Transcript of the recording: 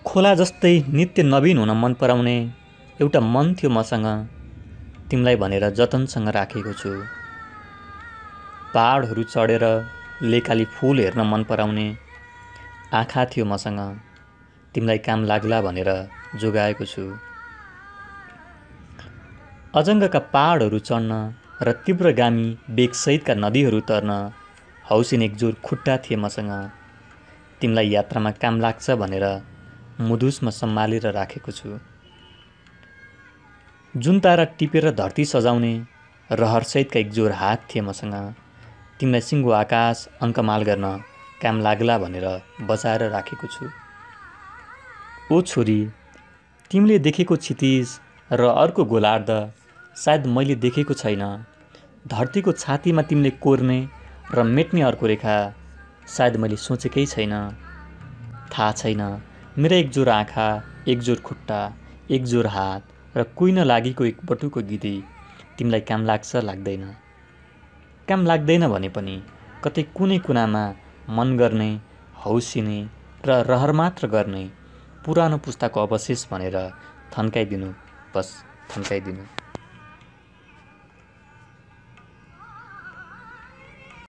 खोला जस्तै नित्य नवीन हुन मन पराउने एउटा मन थियो मसँग, तिमीलाई भनेर जतनसँग राखेको छु। पहाडहरू चढेर लेकाली फूल हेर्न मन पराउने आँखा थियो मसँग, तिमीलाई काम लाग्ला भनेर जोगाएको छु। अजङ्गका पहाडहरू चढ्न र तीव्रगामी वेगसहितका नदीहरू तर्न हौसिन एकजोर खुट्टा थिए मसँग, तिमीलाई यात्रामा काम लाग्छ भनेर मुधुसमा सम्हालेर राखेको छु। जुन तारा टिपेर धरती सजाउने रहरसहितका एकजोर हात थिए मसँग, तिमीलाई सिङ्गो आकाश अङ्कमाल गर्न काम लाग्ला भनेर बचाएर राखेको छु। ओ छोरी, तिमीले देखेको क्षितिज र अर्को गोलार्ध सायद मैले देखेको छैन। धरतीको छातीमा तिमीले कोर्ने र मेट्ने अर्को रेखा सायद मैले सोचेकै छैन। थाहा छैन, मेरा एकजोर आँखा, एकजोर खुट्टा, एकजोर हात र कुइन लागेको एक बटुको गिधी तिमीलाई काम लाग्छ लाग्दैन। काम लाग्दैन भने पनि कतै कुनै कुनामा मन गर्ने, हौसिने र रहर मात्र गर्ने पुरानो पुस्ताको अवशेष भनेर थन्काइदिनु, बस थन्काइदिनु।